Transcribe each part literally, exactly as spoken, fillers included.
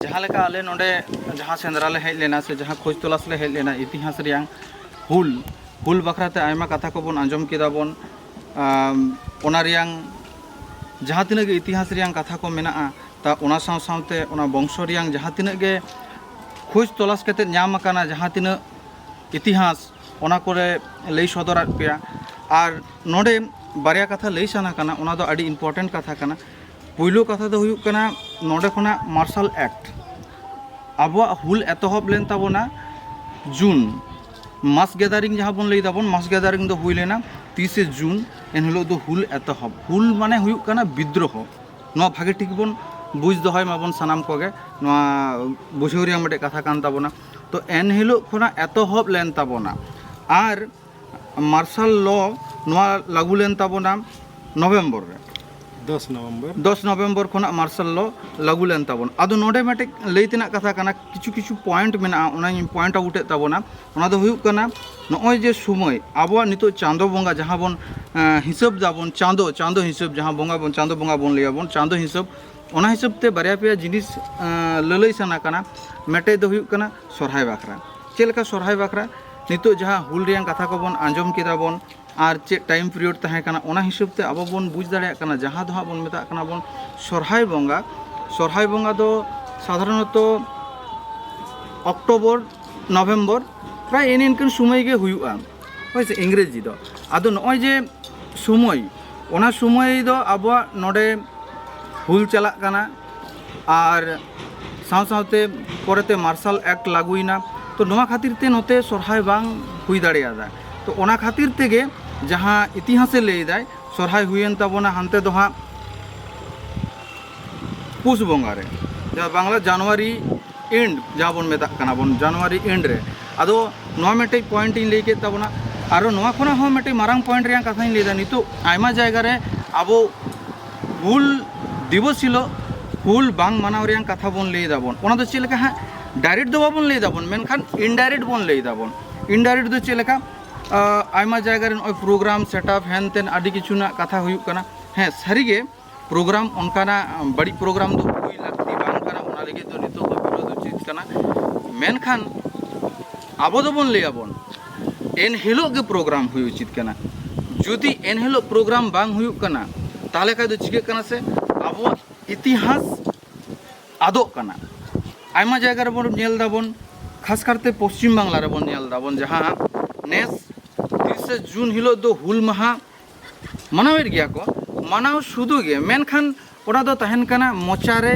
ᱡᱟᱦᱟᱸ ᱞᱮᱠᱟ ᱟᱞᱮ ᱱᱚᱰᱮ ᱡᱟᱦᱟᱸ ᱥᱮᱸᱫᱽᱨᱟ ᱞᱮ ᱦᱮᱡ ᱞᱮᱱᱟ ᱥᱮ ᱡᱟᱦᱟᱸ ᱠᱷᱚᱡᱽ ᱛᱚᱞᱟᱥ ᱞᱮ ᱦᱮᱡ ᱞᱮᱱᱟ ᱤᱛᱤᱦᱟᱥ ᱨᱮᱭᱟᱝ ᱦᱩᱞ, ᱦᱩᱞ ᱵᱟᱠᱷᱨᱟ ᱛᱮ ᱟᱭᱢᱟ ᱠᱟᱛᱷᱟ ᱠᱚᱵᱚᱱ ᱟᱸᱡᱚᱢ ᱠᱮᱫᱟ ᱵᱚᱱ᱾ ᱟᱢ, ᱚᱱᱟ ᱨᱮᱭᱟᱝ ᱡᱟᱦᱟᱸ ᱛᱤᱱᱟᱹᱜ ᱜᱮ ᱤᱛᱤᱦᱟᱥ ᱨᱮᱭᱟᱝ ᱠᱟᱛᱷᱟ ᱠᱚ ᱢᱮᱱᱟᱜᱼᱟ, ᱛᱟ ᱚᱱᱟ ᱥᱟᱶ ᱥᱟᱶᱛᱮ ᱚᱱᱟ ᱵᱚᱝᱥᱚ ᱨᱮᱭᱟᱝ ᱡᱟᱦᱟᱸ ᱛᱤᱱᱟᱹᱜ ᱜᱮ ᱠᱷᱚᱡᱽ ᱛᱚᱞᱟᱥ ᱠᱟᱛᱮ ᱧᱟᱢ ᱟᱠᱟᱱᱟ, ᱡᱟᱦᱟᱸ ᱛᱤᱱᱟᱹᱜ ᱤᱛᱤᱦᱟᱥ, ᱚᱱᱟ ᱠᱚᱨᱮ ᱞᱟᱹᱭ ᱥᱚᱫᱚᱨᱟᱫ ᱯᱮᱭᱟ᱾ ᱟᱨ ᱱᱚᱰᱮ ᱵᱟᱨᱭᱟ ᱠᱟᱛᱷᱟ ᱞᱟᱹᱭ ᱥᱟᱱᱟ ᱠᱟᱱᱟ, ᱚᱱᱟ ᱫᱚ ᱟᱹᱰᱤ important ᱠᱟᱛᱷᱟ ᱠᱟᱱᱟ᱾ ᱯᱩᱭᱞᱩ ᱠᱟᱛᱷᱟ ᱫᱚ ᱦᱩᱭᱩᱜ ᱠᱟᱱᱟ, ᱱᱚᱰᱮ ᱠᱷᱚᱱᱟᱜ ᱢᱟᱨᱥᱟᱞ ᱮᱠᱴ, ᱟᱵᱚᱣᱟᱜ ᱦᱩᱞ ᱮᱛᱚᱦᱚᱵ ᱞᱮᱱ ᱛᱟᱵᱚᱱᱟ ᱡᱩᱱ, mass gathering ᱡᱟᱦᱟᱸ ᱵᱚᱱ ᱞᱟᱹᱭ ᱫᱟᱵᱚᱱ, mass gathering ᱫᱚ ᱦᱩᱭ ᱞᱮᱱᱟ ᱛᱤᱥᱮ ᱡᱩᱱ, ᱮᱱᱦᱤᱞᱳᱜ ᱫᱚ ᱦᱩᱞ ᱮᱛᱚᱦᱚᱵ᱾ ᱦᱩᱞ ᱢᱟᱱᱮ ᱦᱩᱭᱩᱜ ᱠᱟᱱᱟ ᱵᱤᱫᱽᱨᱳᱦᱚ᱾ ᱱᱚᱣᱟ ᱵᱷᱟᱜᱮ ᱴᱷᱤᱠ ᱵᱚᱱ ᱵᱩᱡᱽ ᱫᱚᱦᱚᱭ ᱢᱟᱵᱚᱱ ᱥᱟᱱᱟᱢ ᱠᱚᱜᱮ, ᱱᱚᱣᱟ ᱵᱩᱡᱷᱟᱹᱣ ᱨᱮᱭᱟᱜ ᱢᱤᱫᱴᱮᱡ ᱠᱟᱛᱷᱟ ᱠᱟᱱ ᱛᱟᱵᱚᱱᱟ᱾ ᱛᱚ ᱮᱱᱦᱤᱞᱳᱜ ᱠᱷᱚᱱᱟᱜ ᱮᱛᱚᱦᱚᱵ ᱞᱮᱱ ᱛᱟᱵᱚᱱᱟ᱾ ᱟᱨ ᱢᱟᱨᱥᱟᱞ ᱞᱚ ᱱᱚᱣᱟ ᱞᱟᱹᱜᱩ ᱞᱮᱱ ᱛᱟᱵᱚᱱᱟ ᱱᱚᱵᱷᱮᱢᱵᱚᱨ ᱨᱮ᱾ ᱫᱚᱥ ᱱᱚᱵᱷᱮᱢᱵᱚᱨ᱾ ᱫᱚᱥ ᱱᱚᱵᱷᱮᱢᱵᱚᱨ ᱠᱷᱚᱱᱟᱜ ᱢᱟᱨᱥᱟᱞ ᱞᱚ ᱞᱟᱹᱜᱩ ᱞᱮᱱ ᱛᱟᱵᱚᱱ᱾ ᱟᱫᱚ ᱱᱚᱰᱮ ᱢᱤᱫᱴᱮᱡ ᱞᱟᱹᱭ ᱛᱮᱱᱟᱜ ᱠᱟᱛᱷᱟ ᱠᱟᱱᱟ, ᱠᱤᱪᱷᱩ ᱠᱤᱪᱷᱩ point ᱢᱮᱱᱟᱜᱼᱟ, ᱚᱱᱟᱧ point out ᱮᱫ ᱛᱟᱵᱚᱱᱟ᱾ ᱚᱱᱟ ᱫᱚ ᱦᱩᱭᱩᱜ ᱠᱟᱱᱟ, ᱱᱚᱜᱼᱚᱭ ᱡᱮ ᱥᱚᱢᱚᱭ ᱟᱵᱚᱣᱟᱜ ᱱᱤᱛᱚᱜ ᱪᱟᱸᱫᱚ ᱵᱚᱸᱜᱟ ᱡᱟᱦᱟᱸ ᱵᱚᱱ, ᱮᱸ, ᱦᱤᱥᱟᱹᱵ ᱫᱟᱵᱚᱱ, ᱪᱟᱸᱫᱚ, ᱪᱟᱸᱫᱚ ᱦᱤᱥᱟᱹᱵ ᱡᱟᱦᱟᱸ ᱵᱚᱸᱜᱟ ᱵᱚᱱ, ᱪᱟᱸᱫᱚ ᱵᱚᱸᱜᱟ ᱵᱚᱱ ᱞᱟᱹᱭᱟᱵᱚᱱ, ᱪᱟᱸᱫᱚ ᱦᱤᱥᱟᱹᱵ, ᱚᱱᱟ ᱦᱤᱥᱟᱹᱵ ᱛᱮ ᱵᱟᱨᱭᱟ ᱯᱮᱭᱟ ᱡᱤᱱᱤᱥ, ᱮᱸ, ᱞᱟᱹᱞᱟᱹᱭ ᱥᱟᱱᱟ ᱠᱟᱱᱟ᱾ ᱢᱤᱫᱴᱮᱡ ᱫᱚ ᱦᱩᱭᱩᱜ ᱠᱟᱱᱟ ᱥᱚᱨᱦᱟᱭ ᱵᱟᱠᱷᱨᱟ᱾ ᱪᱮᱫ ᱞᱮᱠᱟ ᱥᱚᱨᱦᱟᱭ ᱵᱟᱠᱷᱨᱟ? ᱱᱤᱛᱚᱜ ᱡᱟᱦᱟᱸ ᱦᱩᱞ ᱨᱮᱭᱟᱜ ᱠᱟᱛᱷᱟ ᱠᱚᱵᱚᱱ ᱟᱸᱡᱚᱢ ᱠᱮᱫᱟ ᱵᱚᱱ, ᱟᱨ ᱪᱮᱫ time period ᱛᱟᱦᱮᱸ ᱠᱟᱱᱟ, ᱚᱱᱟ ᱦᱤᱥᱟᱹᱵ ᱛᱮ ᱟᱵᱚ ᱵᱚᱱ ᱵᱩᱡᱽ ᱫᱟᱲᱮᱭᱟᱜ ᱠᱟᱱᱟ, ᱡᱟᱦᱟᱸ ᱫᱚ ᱦᱟᱸᱜ ᱵᱚᱱ ᱢᱮᱛᱟᱜ ᱠᱟᱱᱟ ᱵᱚᱱ ᱥᱚᱨᱦᱟᱭ ᱵᱚᱸᱜᱟ᱾ ᱥᱚᱨᱦᱟᱭ ᱵᱚᱸᱜᱟ ᱫᱚ ᱥᱟᱫᱷᱟᱨᱚᱱᱚᱛᱚ ᱚᱠᱴᱳᱵᱚᱨ, ᱱᱚᱵᱷᱮᱢᱵᱚᱨ, ᱯᱨᱟᱭ ᱮᱱ ᱤᱱᱠᱟᱹᱱ ᱥᱚᱢᱚᱭ ᱜᱮ ᱦᱩᱭᱩᱜᱼᱟ, ᱦᱳᱭ ᱥᱮ, ᱤᱝᱨᱮᱡᱤ ᱫᱚ᱾ ᱟᱫᱚ ᱱᱚᱜᱼᱚᱭ ᱡᱮ ᱥᱚᱢᱚᱭ, ᱚᱱᱟ ᱥᱚᱢᱚᱭ ᱫᱚ ᱟᱵᱚᱣᱟᱜ ᱱᱚᱰᱮ ᱦᱩᱞ ᱪᱟᱞᱟᱜ ᱠᱟᱱᱟ, ᱟᱨ ᱥᱟᱶ ᱥᱟᱶᱛᱮ ᱯᱚᱨᱮᱛᱮ ᱢᱟᱨᱥᱟᱞ ᱮᱠᱴ ᱞᱟᱹᱜᱩᱭᱮᱱᱟ᱾ ᱛᱚ ᱱᱚᱣᱟ ᱠᱷᱟᱹᱛᱤᱨ ᱛᱮ ᱱᱚᱛᱮ ᱥᱚᱨᱦᱟᱭ ᱵᱟᱝ ᱦᱩᱭ ᱫᱟᱲᱮᱭᱟᱫᱟ᱾ ᱛᱚ ᱚᱱᱟ ᱠᱷᱟᱹᱛᱤᱨ ᱛᱮᱜᱮ ᱡᱟᱦᱟᱸ ᱤᱛᱤᱦᱟᱥᱮ ᱞᱟᱹᱭ ᱫᱟᱭ, ᱥᱚᱨᱦᱟᱭ ᱦᱩᱭᱮᱱ ᱛᱟᱵᱚᱱᱟ ᱦᱟᱱᱛᱮ ᱫᱚ ᱦᱟᱸᱜ ᱯᱩᱥ ᱵᱚᱸᱜᱟ ᱨᱮ, ᱡᱟᱦᱟᱸ ᱵᱟᱝᱞᱟ ᱡᱟᱱᱩᱣᱟᱨᱤ ᱮᱱᱰ ᱡᱟᱦᱟᱸ ᱵᱚᱱ ᱢᱮᱛᱟᱜ ᱠᱟᱱᱟ ᱵᱚᱱ, ᱡᱟᱱᱩᱣᱟᱨᱤ ᱮᱱᱰ ᱨᱮ᱾ ᱟᱫᱚ ᱱᱚᱣᱟ ᱢᱤᱫᱴᱮᱡ point ᱤᱧ ᱞᱟᱹᱭ ᱠᱮᱫ ᱛᱟᱵᱚᱱᱟ᱾ ᱟᱨᱚ ᱱᱚᱣᱟ ᱠᱷᱚᱱᱟᱜ ᱦᱚᱸ ᱢᱤᱫᱴᱮᱡ ᱢᱟᱨᱟᱝ point ᱨᱮᱭᱟᱜ ᱠᱟᱛᱷᱟᱧ ᱞᱟᱹᱭᱫᱟ, ᱱᱤᱛᱚᱜ ᱟᱭᱢᱟ ᱡᱟᱭᱜᱟ ᱨᱮ ᱟᱵᱚ ᱦᱩᱞ ᱫᱤᱵᱚᱥ ᱦᱤᱞᱳᱜ ᱦᱩᱞ ᱵᱟᱝ ᱢᱟᱱᱟᱣ ᱨᱮᱭᱟᱜ ᱠᱟᱛᱷᱟ ᱵᱚᱱ ᱞᱟᱹᱭ ᱫᱟᱵᱚᱱ᱾ ᱚᱱᱟ ᱫᱚ ᱪᱮᱫ ᱞᱮᱠᱟ ᱦᱟᱸᱜ? Direct ᱫᱚ ᱵᱟᱵᱚᱱ ᱞᱟᱹᱭ ᱫᱟᱵᱚᱱ, ᱢᱮᱱᱠᱷᱟᱱ indirect ᱵᱚᱱ ᱞᱟᱹᱭ ᱫᱟᱵᱚᱱ᱾ Indirect ᱫᱚ ᱪᱮᱫ ᱞᱮᱠᱟ? ᱟᱸ, ᱟᱭᱢᱟ ᱡᱟᱭᱜᱟ ᱨᱮ ᱱᱚᱜᱼᱚᱭ program setup ᱦᱮᱱ ᱛᱮᱱ ᱟᱹᱰᱤ ᱠᱤᱪᱷᱩ ᱨᱮᱱᱟᱜ ᱠᱟᱛᱷᱟ ᱦᱩᱭᱩᱜ ᱠᱟᱱᱟ᱾ ᱦᱮᱸ, ᱥᱟᱹᱨᱤᱜᱮ program ᱚᱱᱠᱟᱱᱟᱜ ᱵᱟᱹᱲᱤᱡ program ᱫᱚ ᱦᱩᱭ ᱞᱟᱹᱠᱛᱤ ᱵᱟᱝ ᱠᱟᱱᱟ, ᱚᱱᱟ ᱞᱟᱹᱜᱤᱫ ᱫᱚ ᱱᱤᱛᱚᱜ ᱫᱚ ᱵᱤᱨᱳᱫᱷ ᱩᱪᱤᱛ ᱠᱟᱱᱟ᱾ ᱢᱮᱱᱠᱷᱟᱱ ᱟᱵᱚ ᱫᱚᱵᱚᱱ ᱞᱟᱹᱭᱟᱵᱚᱱ, ᱮᱱ ᱦᱤᱞᱳᱜ ᱜᱮ ᱯᱨᱳᱜᱨᱟᱢ ᱦᱩᱭ ᱩᱪᱤᱛ ᱠᱟᱱᱟ᱾ ᱡᱩᱫᱤ ᱮᱱ ᱦᱤᱞᱳᱜ ᱯᱨᱳᱜᱨᱟᱢ ᱵᱟᱝ ᱦᱩᱭᱩᱜ ᱠᱟᱱᱟ, ᱛᱟᱦᱚᱞᱮ ᱠᱷᱟᱱ ᱫᱚ ᱪᱤᱠᱟᱹᱜ ᱠᱟᱱᱟ ᱥᱮ, ᱟᱵᱚᱣᱟᱜ ᱤᱛᱤᱦᱟᱥ ᱟᱫᱚᱜ ᱠᱟᱱᱟ᱾ ᱟᱭᱢᱟ ᱡᱟᱭᱜᱟ ᱨᱮᱵᱚᱱ ᱧᱮᱞ ᱫᱟᱵᱚᱱ, ᱠᱷᱟᱥ ᱠᱟᱨᱛᱮ ᱯᱚᱥᱪᱤᱢ ᱵᱟᱝᱞᱟ ᱨᱮᱵᱚᱱ ᱧᱮᱞ ᱫᱟᱵᱚᱱ, ᱡᱟᱦᱟᱸ ᱱᱮᱥ ᱛᱤᱨᱤᱥᱮ ᱡᱩᱱ ᱦᱤᱞᱳᱜ ᱫᱚ ᱦᱩᱞ ᱢᱟᱦᱟ ᱢᱟᱱᱟᱣᱮᱫ ᱜᱮᱭᱟ ᱠᱚ, ᱢᱟᱱᱟᱣ ᱥᱩᱫᱷᱩ ᱜᱮ, ᱢᱮᱱᱠᱷᱟᱱ ᱚᱱᱟ ᱫᱚ ᱛᱟᱦᱮᱱ ᱠᱟᱱᱟ ᱢᱚᱪᱟ ᱨᱮ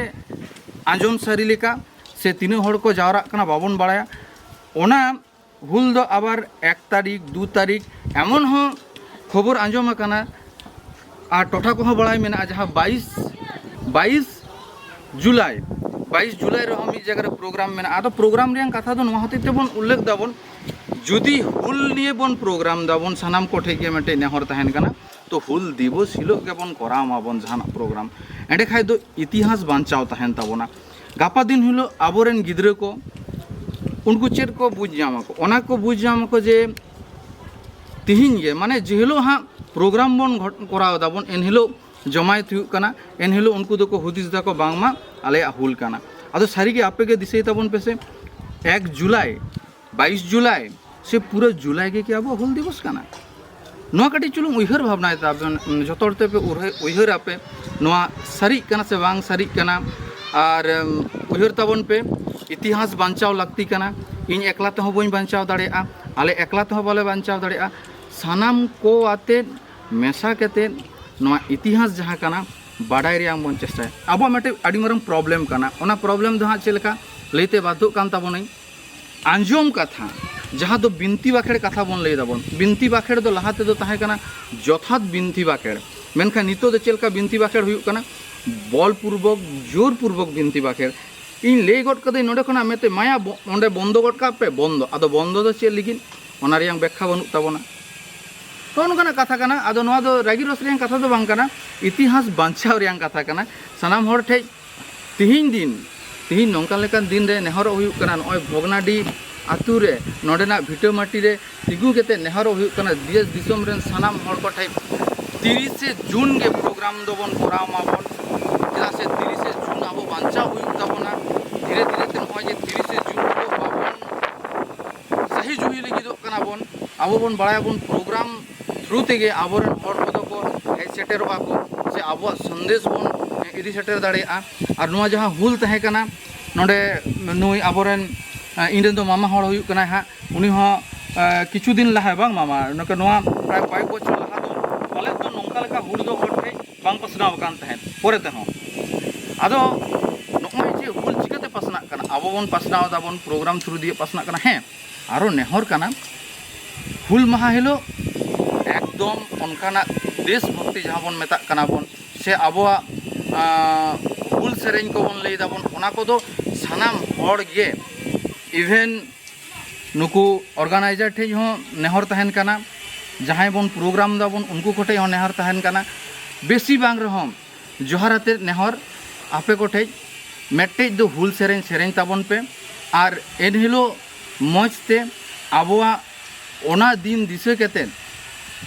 ᱟᱸᱡᱚᱢ ᱥᱟᱹᱨᱤ ᱞᱮᱠᱟ, ᱥᱮ ᱛᱤᱱᱟᱹᱜ ᱦᱚᱲ ᱠᱚ ᱡᱟᱣᱨᱟᱜ ᱠᱟᱱᱟ ᱵᱟᱵᱚᱱ ᱵᱟᱲᱟᱭᱟ᱾ ᱚᱱᱟ ᱦᱩᱞ ᱫᱚ ᱟᱵᱟᱨ ᱮᱠ ᱛᱟᱹᱨᱤᱠᱷ, ᱫᱩ ᱛᱟᱹᱨᱤᱠᱷ, ᱮᱢᱚᱱ ᱦᱚᱸ ᱠᱷᱚᱵᱚᱨ ᱟᱸᱡᱚᱢ ᱟᱠᱟᱱᱟ, ᱟᱨ ᱴᱚᱴᱷᱟ ᱠᱚᱦᱚᱸ ᱵᱟᱲᱟᱭ ᱢᱮᱱᱟᱜᱼᱟ, ᱡᱟᱦᱟᱸ ᱵᱟᱭᱤᱥ, ᱵᱟᱭᱤᱥ ᱡᱩᱞᱟᱭ, ᱵᱟᱭᱤᱥ ᱡᱩᱞᱟᱭ ᱨᱮᱦᱚᱸ ᱢᱤᱫ ᱡᱟᱭᱜᱟ ᱨᱮ ᱯᱨᱳᱜᱨᱟᱢ ᱢᱮᱱᱟᱜᱼᱟ᱾ ᱟᱫᱚ ᱯᱨᱳᱜᱨᱟᱢ ᱨᱮᱭᱟᱜ ᱠᱟᱛᱷᱟ ᱫᱚ ᱱᱚᱣᱟ ᱦᱚᱛᱮᱡ ᱛᱮᱵᱚᱱ ᱩᱞᱞᱮᱠᱷ ᱫᱟᱵᱚᱱ, ᱡᱩᱫᱤ ᱦᱩᱞ ᱱᱤᱭᱮ ᱵᱚᱱ ᱯᱨᱳᱜᱨᱟᱢ ᱫᱟᱵᱚᱱ, ᱥᱟᱱᱟᱢ ᱠᱚᱴᱷᱮᱡ ᱜᱮ ᱢᱤᱫᱴᱮᱡ ᱱᱮᱦᱚᱨ ᱛᱟᱦᱮᱱ ᱠᱟᱱᱟ, ᱛᱚ ᱦᱩᱞ ᱫᱤᱵᱚᱥ ᱦᱤᱞᱳᱜ ᱜᱮᱵᱚᱱ ᱠᱚᱨᱟᱣ ᱢᱟᱵᱚᱱ ᱡᱟᱦᱟᱱᱟᱜ ᱯᱨᱳᱜᱨᱟᱢ, ᱮᱸᱰᱮᱠᱷᱟᱡ ᱫᱚ ᱤᱛᱤᱦᱟᱥ ᱵᱟᱧᱪᱟᱣ ᱛᱟᱦᱮᱱ ᱛᱟᱵᱚᱱᱟ᱾ ᱜᱟᱯᱟ ᱫᱤᱱ ᱦᱤᱞᱳᱜ ᱟᱵᱚᱨᱮᱱ ᱜᱤᱫᱽᱨᱟᱹ ᱠᱚ, ᱩᱱᱠᱩ ᱪᱮᱫ ᱠᱚ ᱵᱩᱡᱽ ᱧᱟᱢ ᱟᱠᱚ? ᱚᱱᱟ ᱠᱚ ᱵᱩᱡᱽ ᱧᱟᱢ ᱟᱠᱚ ᱡᱮ ᱛᱤᱦᱤᱧ ᱜᱮ, ᱢᱟᱱᱮ ᱡᱮ ᱦᱤᱞᱳᱜ ᱦᱟᱸᱜ ᱯᱨᱳᱜᱨᱟᱢ ᱵᱚᱱ ᱜᱷᱚᱴ-, ᱠᱚᱨᱟᱣ ᱫᱟᱵᱚᱱ, ᱮᱱ ᱦᱤᱞᱳᱜ ᱡᱚᱢᱟᱭᱮᱛ ᱦᱩᱭᱩᱜ ᱠᱟᱱᱟ, ᱮᱱ ᱦᱤᱞᱳᱜ ᱩᱱᱠᱩ ᱫᱚᱠᱚ ᱦᱩᱫᱤᱥ ᱫᱟᱠᱚ ᱵᱟᱝᱢᱟ ᱟᱞᱮᱭᱟᱜ ᱦᱩᱞ ᱠᱟᱱᱟ᱾ ᱟᱫᱚ ᱥᱟᱹᱨᱤᱜᱮ ᱟᱯᱮ ᱜᱮ ᱫᱤᱥᱟᱹᱭ ᱛᱟᱵᱚᱱ ᱯᱮᱥᱮ, ᱮᱠ ᱡᱩᱞᱟᱭ, ᱵᱟᱭᱤᱥ ᱡᱩᱞᱟᱭ ᱥᱮ ᱯᱩᱨᱟᱹ ᱡᱩᱞᱟᱭ ᱜᱮ ᱠᱤ ᱟᱵᱚᱣᱟᱜ ᱦᱩᱞ ᱫᱤᱵᱚᱥ ᱠᱟᱱᱟ? ᱱᱚᱣᱟ ᱠᱟᱹᱴᱤᱡ ᱪᱩᱞᱩᱝ ᱩᱭᱦᱟᱹᱨ ᱵᱷᱟᱵᱽᱱᱟᱭ ᱛᱟᱵᱚᱱ, ᱡᱚᱛᱚ ᱦᱚᱲ ᱛᱮᱯᱮ ᱩᱨᱦᱟᱹ-, ᱩᱭᱦᱟᱹᱨ ᱟᱯᱮ, ᱱᱚᱣᱟ ᱥᱟᱹᱨᱤᱜ ᱠᱟᱱᱟ ᱥᱮ ᱵᱟᱝ ᱥᱟᱹᱨᱤᱜ ᱠᱟᱱᱟ? ᱟᱨ, ᱮᱢ, ᱩᱭᱦᱟᱹᱨ ᱛᱟᱵᱚᱱ ᱯᱮ, ᱤᱛᱤᱦᱟᱥ ᱵᱟᱧᱪᱟᱣ ᱞᱟᱹᱠᱛᱤ ᱠᱟᱱᱟ᱾ ᱤᱧ ᱮᱠᱞᱟ ᱛᱮᱦᱚᱸ ᱵᱟᱹᱧ ᱵᱟᱧᱪᱟᱣ ᱫᱟᱲᱮᱭᱟᱜᱼᱟ, ᱟᱞᱮ ᱮᱠᱞᱟ ᱛᱮᱦᱚᱸ ᱵᱟᱞᱮ ᱵᱟᱧᱪᱟᱣ ᱫᱟᱲᱮᱭᱟᱜᱼᱟ᱾ ᱥᱟᱱᱟᱢ ᱠᱚ ᱟᱛᱮᱫ ᱢᱮᱥᱟ ᱠᱟᱛᱮᱫ ᱱᱚᱣᱟ ᱤᱛᱤᱦᱟᱥ ᱡᱟᱦᱟᱸ ᱠᱟᱱᱟ, ᱵᱟᱰᱟᱭ ᱨᱮᱭᱟᱜ ᱵᱚᱱ ᱪᱮᱥᱴᱟᱭᱟ᱾ ᱟᱵᱚᱣᱟᱜ ᱢᱤᱫᱴᱮᱱ ᱟᱹᱰᱤ ᱢᱟᱨᱟᱝ ᱯᱨᱚᱵᱞᱮᱢ ᱠᱟᱱᱟ᱾ ᱚᱱᱟ ᱯᱨᱚᱵᱞᱮᱢ ᱫᱚ ᱦᱟᱸᱜ ᱪᱮᱫ ᱞᱮᱠᱟ ᱞᱟᱹᱭᱛᱮ ᱵᱟᱫᱽᱫᱷᱚᱜ ᱠᱟᱱ ᱛᱟᱵᱚᱱᱟᱹᱧ, ᱟᱸᱡᱚᱢ ᱠᱟᱛᱷᱟ, ᱡᱟᱦᱟᱸ ᱫᱚ ᱵᱤᱱᱛᱤ ᱵᱟᱠᱷᱮᱲ ᱠᱟᱛᱷᱟ ᱵᱚᱱ ᱞᱟᱹᱭ ᱫᱟᱵᱚᱱ, ᱵᱤᱱᱛᱤ ᱵᱟᱠᱷᱮᱲ ᱫᱚ ᱞᱟᱦᱟ ᱛᱮᱫᱚ ᱛᱟᱦᱮᱸ ᱠᱟᱱᱟ ᱡᱚᱛᱷᱟᱛ ᱵᱤᱱᱛᱤ ᱵᱟᱠᱷᱮᱲ, ᱢᱮᱱᱠᱷᱟᱱ ᱱᱤᱛᱚᱜ ᱫᱚ ᱪᱮᱫ ᱞᱮᱠᱟ ᱵᱤᱱᱛᱤ ᱵᱟᱠᱷᱮᱲ ᱦᱩᱭᱩᱜ ᱠᱟᱱᱟ? ᱵᱚᱞᱯᱩᱨᱵᱚᱠ, ᱡᱳᱨᱯᱩᱨᱵᱚᱠ ᱵᱤᱱᱛᱤ ᱵᱟᱠᱷᱮᱲ᱾ ᱤᱧ ᱞᱟᱹᱭ ᱜᱚᱫ ᱠᱟᱹᱫᱟᱹᱧ ᱱᱚᱸᱰᱮ ᱠᱷᱚᱱᱟᱜ, ᱢᱮᱱᱛᱮ ᱢᱟᱭᱟ ᱵᱚ-, ᱚᱸᱰᱮ ᱵᱚᱱᱫᱚ ᱜᱚᱫ ᱠᱟᱜ ᱯᱮ, ᱵᱚᱱᱫᱚ᱾ ᱟᱫᱚ ᱵᱚᱱᱫᱚ ᱫᱚ ᱪᱮᱫ ᱞᱟᱹᱜᱤᱫ? ᱚᱱᱟ ᱨᱮᱭᱟᱝ ᱵᱮᱠᱠᱷᱟ ᱵᱟᱹᱱᱩᱜ ᱛᱟᱵᱚᱱᱟ᱾ ᱱᱚᱜᱼᱚ ᱱᱚᱝᱠᱟᱱᱟᱜ ᱠᱟᱛᱷᱟ ᱠᱟᱱᱟ᱾ ᱟᱫᱚ ᱱᱚᱣᱟ ᱫᱚ ᱨᱟᱹᱜᱤ ᱨᱚᱥ ᱨᱮᱭᱟᱝ ᱠᱟᱛᱷᱟ ᱫᱚ ᱵᱟᱝ ᱠᱟᱱᱟ, ᱤᱛᱤᱦᱟᱥ ᱵᱟᱧᱪᱟᱣ ᱨᱮᱭᱟᱝ ᱠᱟᱛᱷᱟ ᱠᱟᱱᱟ᱾ ᱥᱟᱱᱟᱢ ᱦᱚᱲ ᱴᱷᱮᱡ ᱛᱤᱦᱤᱧ ᱫᱤᱱ, ᱛᱤᱦᱤᱧ ᱱᱚᱝᱠᱟ ᱞᱮᱠᱟᱱ ᱫᱤᱱ ᱨᱮ ᱱᱮᱦᱚᱨᱚᱜ ᱦᱩᱭᱩᱜ ᱠᱟᱱᱟ, ᱱᱚᱜᱼᱚᱭ ᱵᱷᱚᱜᱽᱱᱟᱰᱤ ᱟᱛᱩ ᱨᱮ, ᱱᱚᱰᱮᱱᱟᱜ ᱵᱷᱤᱴᱟᱹ ᱢᱟᱹᱴᱤ ᱨᱮ ᱛᱤᱸᱜᱩ ᱠᱟᱛᱮ ᱱᱮᱦᱚᱨᱚᱜ ᱦᱩᱭᱩᱜ ᱠᱟᱱᱟ, ᱫᱮᱥ ᱫᱤᱥᱚᱢ ᱨᱮᱱ ᱥᱟᱱᱟᱢ ᱦᱚᱲ ᱠᱚ ᱴᱷᱮᱡ ᱛᱤᱨᱤᱥᱮ ᱡᱩᱱ ᱜᱮ ᱯᱨᱳᱜᱨᱟᱢ ᱫᱚᱵᱚᱱ ᱠᱚᱨᱟᱣ ᱢᱟᱵᱚᱱ, ᱪᱮᱫᱟᱜ ᱥᱮ ᱛᱤᱨᱤᱥᱮ ᱡᱩᱱ ᱟᱵᱚ ᱵᱟᱧᱪᱟᱣ ᱦᱩᱭᱩᱜ ᱛᱟᱵᱚᱱᱟ᱾ ᱫᱷᱤᱨᱮ ᱫᱷᱤᱨᱮ ᱛᱮ ᱱᱚᱜᱼᱚᱭ ᱡᱮ ᱛᱤᱨᱤᱥᱮ ᱡᱩᱱ ᱦᱤᱞᱳᱜ ᱵᱟᱵᱚᱱ ᱥᱟᱹᱦᱤ ᱡᱩᱦᱤ ᱞᱟᱹᱜᱤᱫᱚᱜ ᱠᱟᱱᱟ ᱵᱚᱱ, ᱟᱵᱚ ᱵᱚᱱ ᱵᱟᱲᱟᱭᱟᱵᱚᱱ ᱯᱨᱳᱜᱨᱟᱢ ᱛᱷᱨᱩ ᱛᱮᱜᱮ ᱟᱵᱚᱨᱮᱱ ᱦᱚᱲ ᱠᱚᱫᱚ ᱠᱚ ᱦᱮᱡ ᱥᱮᱴᱮᱨᱚᱜᱼᱟ ᱠᱚ, ᱥᱮ ᱟᱵᱚᱣᱟᱜ ᱥᱚᱱᱫᱮᱥ ᱵᱚᱱ ᱤᱫᱤ ᱥᱮᱴᱮᱨ ᱫᱟᱲᱮᱭᱟᱜᱼᱟ᱾ ᱟᱨ ᱱᱚᱣᱟ ᱡᱟᱦᱟᱸ ᱦᱩᱞ ᱛᱟᱦᱮᱸ ᱠᱟᱱᱟ, ᱱᱚᱰᱮ ᱱᱩᱭ ᱟᱵᱚᱨᱮᱱ, ᱤᱧ ᱨᱮᱱ ᱫᱚ ᱢᱟᱢᱟ ᱦᱚᱲ ᱦᱩᱭᱩᱜ ᱠᱟᱱᱟᱭ ᱦᱟᱸᱜ, ᱩᱱᱤ ᱦᱚᱸ ᱠᱤᱪᱷᱩ ᱫᱤᱱ ᱞᱟᱦᱟ, ᱵᱟᱝ ᱢᱟᱢᱟ, ᱱᱚᱝᱠᱟ ᱱᱚᱣᱟ ᱯᱨᱟᱭ ᱠᱚᱭᱮᱠ ᱵᱚᱪᱷᱚᱨ ᱞᱟᱦᱟ ᱫᱚ ᱯᱟᱞᱮᱫ ᱫᱚ ᱱᱚᱝᱠᱟ ᱞᱮᱠᱟ ᱦᱩᱞ ᱫᱚ ᱦᱚᱲ ᱴᱷᱮᱱ ᱵᱟᱝ ᱯᱟᱥᱱᱟᱣ ᱟᱠᱟᱱ ᱛᱟᱦᱮᱸᱫ ᱯᱚᱨᱮ ᱛᱮᱦᱚᱸ᱾ ᱟᱫᱚ ᱱᱚᱜᱼᱚᱭ ᱡᱮ ᱦᱩᱞ ᱪᱤᱠᱟᱹᱛᱮ ᱯᱟᱥᱱᱟᱜ ᱠᱟᱱᱟ? ᱟᱵᱚ ᱵᱚᱱ ᱯᱟᱥᱱᱟᱣ ᱮᱫᱟ ᱵᱚᱱ, ᱯᱨᱳᱜᱨᱟᱢ ᱛᱷᱨᱩ ᱫᱤᱭᱮ ᱯᱟᱥᱱᱟᱜ ᱠᱟᱱᱟ᱾ ᱦᱮᱸ, ᱟᱨᱚ ᱱᱮᱦᱚᱨ ᱠᱟᱱᱟ, ᱦᱩᱞ ᱢᱟᱦᱟ ᱦᱤᱞᱳᱜ ᱮᱠᱫᱚᱢ ᱚᱱᱠᱟᱱᱟᱜ ᱫᱮᱥ ᱵᱷᱚᱠᱛᱤ ᱡᱟᱦᱟᱸ ᱵᱚᱱ ᱢᱮᱛᱟᱜ ᱠᱟᱱᱟ ᱵᱚᱱ, ᱥᱮ ᱟᱵᱚᱣᱟᱜ ᱦᱩᱞ ᱥᱮᱨᱮᱧ ᱠᱚᱵᱚᱱ ᱞᱟᱹᱭ ᱫᱟᱵᱚᱱ, ᱚᱱᱟ ᱠᱚᱫᱚ ᱥᱟᱱᱟᱢ ᱦᱚᱲ ᱜᱮ, ᱤᱵᱷᱮᱱ ᱱᱩᱠᱩ ᱚᱨᱜᱟᱱᱟᱭᱡᱟᱨ ᱴᱷᱮᱡ ᱦᱚᱸ ᱱᱮᱦᱚᱨ ᱛᱟᱦᱮᱱ ᱠᱟᱱᱟ, ᱡᱟᱦᱟᱸᱭ ᱵᱚᱱ ᱯᱨᱳᱜᱨᱟᱢ ᱫᱟᱵᱚᱱ ᱩᱱᱠᱩ ᱠᱚᱴᱷᱮᱡ ᱦᱚᱸ ᱱᱮᱦᱚᱨ ᱛᱟᱦᱮᱱ ᱠᱟᱱᱟ᱾ ᱵᱮᱥᱤ ᱵᱟᱝ ᱨᱮᱦᱚᱸ ᱡᱚᱦᱟᱨ ᱟᱛᱮᱫ ᱱᱮᱦᱚᱨ ᱟᱯᱮ ᱠᱚᱴᱷᱮᱡ, ᱢᱤᱫᱴᱮᱡ ᱫᱚ ᱦᱩᱞ ᱥᱮᱨᱮᱧ ᱥᱮᱨᱮᱧ ᱛᱟᱵᱚᱱ ᱯᱮ, ᱟᱨ ᱮᱱᱦᱤᱞᱳᱜ ᱢᱚᱡᱽ ᱛᱮ ᱟᱵᱚᱣᱟᱜ ᱚᱱᱟ ᱫᱤᱱ ᱫᱤᱥᱟᱹ ᱠᱟᱛᱮᱫ,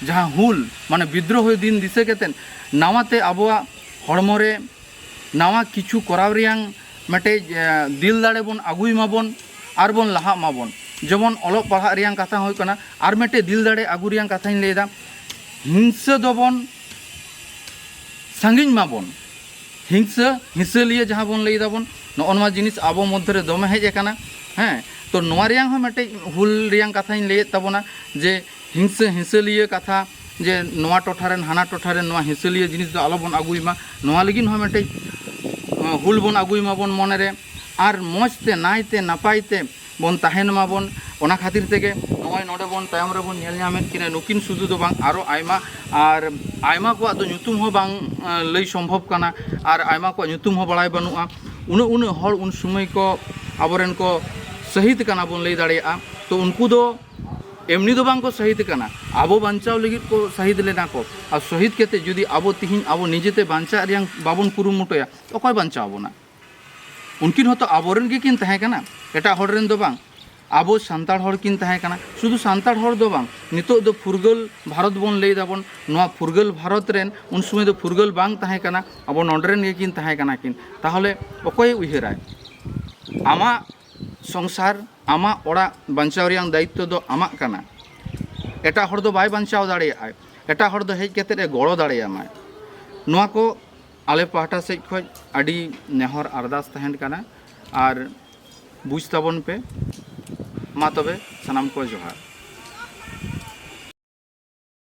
ᱡᱟᱦᱟᱸ ᱦᱩᱞ ᱢᱟᱱᱮ ᱵᱤᱫᱽᱨᱳᱦᱚ ᱫᱤᱱ ᱫᱤᱥᱟᱹ ᱠᱟᱛᱮᱫ, ᱱᱟᱣᱟ ᱛᱮ ᱟᱵᱚᱣᱟᱜ ᱦᱚᱲᱢᱚ ᱨᱮ ᱱᱟᱣᱟ ᱠᱤᱪᱷᱩ ᱠᱚᱨᱟᱣ ᱨᱮᱭᱟᱝ ᱢᱤᱫᱴᱮᱡ ᱫᱤᱞ ᱫᱟᱲᱮ ᱵᱚᱱ ᱟᱹᱜᱩᱭ ᱢᱟᱵᱚᱱ, ᱟᱨ ᱵᱚᱱ ᱞᱟᱦᱟᱜ ᱢᱟᱵᱚᱱ᱾ ᱡᱮᱢᱚᱱ ᱚᱞᱚᱜ ᱯᱟᱲᱦᱟᱜ ᱨᱮᱭᱟᱝ ᱠᱟᱛᱷᱟ ᱦᱩᱭᱩᱜ ᱠᱟᱱᱟ, ᱟᱨ ᱢᱤᱫᱴᱮᱡ ᱫᱤᱞ ᱫᱟᱲᱮ ᱟᱹᱜᱩ ᱨᱮᱭᱟᱝ ᱠᱟᱛᱷᱟᱧ ᱞᱟᱹᱭᱫᱟ, ᱦᱤᱝᱥᱟᱹ ᱫᱚᱵᱚᱱ ᱥᱟᱺᱜᱤᱧ ᱢᱟᱵᱚᱱ᱾ ᱦᱤᱝᱥᱟᱹ, ᱦᱤᱥᱟᱹᱞᱤᱭᱟᱹ ᱡᱟᱦᱟᱸ ᱵᱚᱱ ᱞᱟᱹᱭ ᱫᱟᱵᱚᱱ, ᱱᱚᱜᱼᱚ ᱱᱚᱣᱟ ᱡᱤᱱᱤᱥ ᱟᱵᱚ ᱢᱚᱫᱽᱫᱷᱮ ᱨᱮ ᱫᱚᱢᱮ ᱦᱮᱡ ᱟᱠᱟᱱᱟ᱾ ᱦᱮᱸ, ᱛᱚ ᱱᱚᱣᱟ ᱨᱮᱭᱟᱝ ᱦᱚᱸ ᱢᱤᱫᱴᱮᱡ ᱦᱩᱞ ᱨᱮᱭᱟᱝ ᱠᱟᱛᱷᱟᱧ ᱞᱟᱹᱭᱮᱫ ᱛᱟᱵᱚᱱᱟ, ᱡᱮ ᱦᱤᱝᱥᱟᱹ ᱦᱤᱥᱟᱹᱞᱤᱭᱟᱹ ᱠᱟᱛᱷᱟ, ᱡᱮ ᱱᱚᱣᱟ ᱴᱚᱴᱷᱟ ᱨᱮᱱ ᱦᱟᱱᱟ ᱴᱚᱴᱷᱟ ᱨᱮᱱ ᱱᱚᱣᱟ ᱦᱤᱥᱟᱹᱞᱤᱭᱟᱹ ᱡᱤᱱᱤᱥ ᱫᱚ ᱟᱞᱚ ᱵᱚᱱ ᱟᱹᱜᱩᱭ ᱢᱟ, ᱱᱚᱣᱟ ᱞᱟᱹᱜᱤᱫ ᱦᱚᱸ ᱢᱤᱫᱴᱮᱡ ᱦᱩᱞ ᱵᱚᱱ ᱟᱹᱜᱩᱭ ᱢᱟᱵᱚᱱ ᱢᱚᱱᱮ ᱨᱮ, ᱟᱨ ᱢᱚᱡᱽ ᱛᱮ ᱱᱟᱭ ᱛᱮ ᱱᱟᱯᱟᱭ ᱛᱮ ᱵᱚᱱ ᱛᱟᱦᱮᱱ ᱢᱟᱵᱚᱱ᱾ ᱚᱱᱟ ᱠᱷᱟᱹᱛᱤᱨ ᱛᱮᱜᱮ ᱱᱚᱜᱼᱚᱭ ᱱᱚᱰᱮ ᱵᱚᱱ ᱛᱟᱭᱚᱢ ᱨᱮᱵᱚᱱ ᱧᱮᱞ ᱧᱟᱢᱮᱫ ᱠᱤᱱᱟ, ᱱᱩᱠᱤᱱ ᱥᱩᱫᱷᱩ ᱫᱚ ᱵᱟᱝ, ᱟᱨᱚ ᱟᱭᱢᱟ, ᱟᱨ ᱟᱭᱢᱟ ᱠᱚᱣᱟᱜ ᱫᱚ ᱧᱩᱛᱩᱢ ᱦᱚᱸ ᱵᱟᱝ ᱞᱟᱹᱭ ᱥᱚᱢᱵᱷᱚᱵ ᱠᱟᱱᱟ, ᱟᱨ ᱟᱭᱢᱟ ᱠᱚᱣᱟᱜ ᱧᱩᱛᱩᱢ ᱦᱚᱸ ᱵᱟᱲᱟᱭ ᱵᱟᱹᱱᱩᱜᱼᱟ᱾ ᱩᱱᱟᱹᱜ ᱩᱱᱟᱹᱜ ᱦᱚᱲ ᱩᱱ ᱥᱚᱢᱚᱭ ᱠᱚ ᱟᱵᱚᱨᱮᱱ ᱠᱚ ᱥᱟᱹᱦᱤᱫ ᱠᱟᱱᱟ ᱵᱚᱱ ᱞᱟᱹᱭ ᱫᱟᱲᱮᱭᱟᱜᱼᱟ᱾ ᱛᱚ ᱩᱱᱠᱩ ᱫᱚ ᱮᱢᱱᱤ ᱫᱚ ᱵᱟᱝ ᱠᱚ ᱥᱟᱹᱦᱤᱫ ᱠᱟᱱᱟ, ᱟᱵᱚ ᱵᱟᱧᱪᱟᱣ ᱞᱟᱹᱜᱤᱫ ᱠᱚ ᱥᱟᱹᱦᱤᱫ ᱞᱮᱱᱟ ᱠᱚ᱾ ᱟᱨ ᱥᱟᱹᱦᱤᱫ ᱠᱟᱛᱮ ᱡᱩᱫᱤ ᱟᱵᱚ ᱛᱤᱦᱤᱧ ᱟᱵᱚ ᱱᱤᱡᱮᱛᱮ ᱵᱟᱧᱪᱟᱜ ᱨᱮᱭᱟᱝ ᱵᱟᱵᱚᱱ ᱠᱩᱨᱩᱢᱩᱴᱩᱭᱟ, ᱚᱠᱚᱭ ᱵᱟᱧᱪᱟᱣ ᱵᱚᱱᱟ? ᱩᱱᱠᱤᱱ ᱦᱚᱸᱛᱚ ᱟᱵᱚᱨᱮᱱ ᱜᱮᱠᱤᱱ ᱛᱟᱦᱮᱸ ᱠᱟᱱᱟ, ᱮᱴᱟᱜ ᱦᱚᱲ ᱨᱮᱱ ᱫᱚ ᱵᱟᱝ᱾ ᱟᱵᱚ ᱥᱟᱱᱛᱟᱲ ᱦᱚᱲ ᱠᱤᱱ ᱛᱟᱦᱮᱸ ᱠᱟᱱᱟ᱾ ᱥᱩᱫᱷᱩ ᱥᱟᱱᱛᱟᱲ ᱦᱚᱲ ᱫᱚ ᱵᱟᱝ, ᱱᱤᱛᱚᱜ ᱫᱚ ᱯᱷᱩᱨᱜᱟᱹᱞ ᱵᱷᱟᱨᱚᱛ ᱵᱚᱱ ᱞᱟᱹᱭ ᱫᱟᱵᱚᱱ, ᱱᱚᱣᱟ ᱯᱷᱩᱨᱜᱟᱹᱞ ᱵᱷᱟᱨᱚᱛ ᱨᱮᱱ ᱩᱱ ᱥᱚᱢᱚᱭ ᱫᱚ ᱯᱷᱩᱨᱜᱟᱹᱞ ᱵᱟᱝ ᱛᱟᱦᱮᱸ ᱠᱟᱱᱟ, ᱟᱵᱚ ᱱᱚᱰᱮ ᱨᱮᱱ ᱜᱮᱠᱤᱱ ᱛᱟᱦᱮᱸ ᱠᱟᱱᱟ ᱠᱤᱱ᱾ ᱛᱟᱦᱚᱞᱮ ᱚᱠᱚᱭᱮ ᱩᱭᱦᱟᱹᱨᱟᱭ? ᱟᱢᱟᱜ ᱥᱚᱝᱥᱟᱨ, ᱟᱢᱟᱜ ᱚᱲᱟᱜ ᱵᱟᱧᱪᱟᱣ ᱨᱮᱭᱟᱜ ᱫᱟᱭᱤᱛᱛᱚ ᱫᱚ ᱟᱢᱟᱜ ᱠᱟᱱᱟ᱾ ᱮᱴᱟᱜ ᱦᱚᱲ ᱫᱚ ᱵᱟᱭ ᱵᱟᱧᱪᱟᱣ ᱫᱟᱲᱮᱭᱟᱜᱼᱟᱭ, ᱮᱴᱟᱜ ᱦᱚᱲ ᱫᱚ ᱦᱮᱡ ᱠᱟᱛᱮᱫ ᱮ ᱜᱚᱲᱚ ᱫᱟᱲᱮᱭᱟᱢᱟᱭ᱾ ᱱᱚᱣᱟ ᱠᱚ ᱟᱞᱮ ᱯᱟᱦᱴᱟ ᱥᱮᱫ ᱠᱷᱚᱱ ᱟᱹᱰᱤ ᱱᱮᱦᱚᱨ ᱟᱨᱫᱟᱥ ᱛᱟᱦᱮᱱ ᱠᱟᱱᱟ, ᱟᱨ ᱵᱩᱡᱽ ᱛᱟᱵᱚᱱ ᱯᱮ᱾ ᱢᱟ ᱛᱚᱵᱮ ᱥᱟᱱᱟᱢ ᱠᱚ ᱡᱚᱦᱟᱨ᱾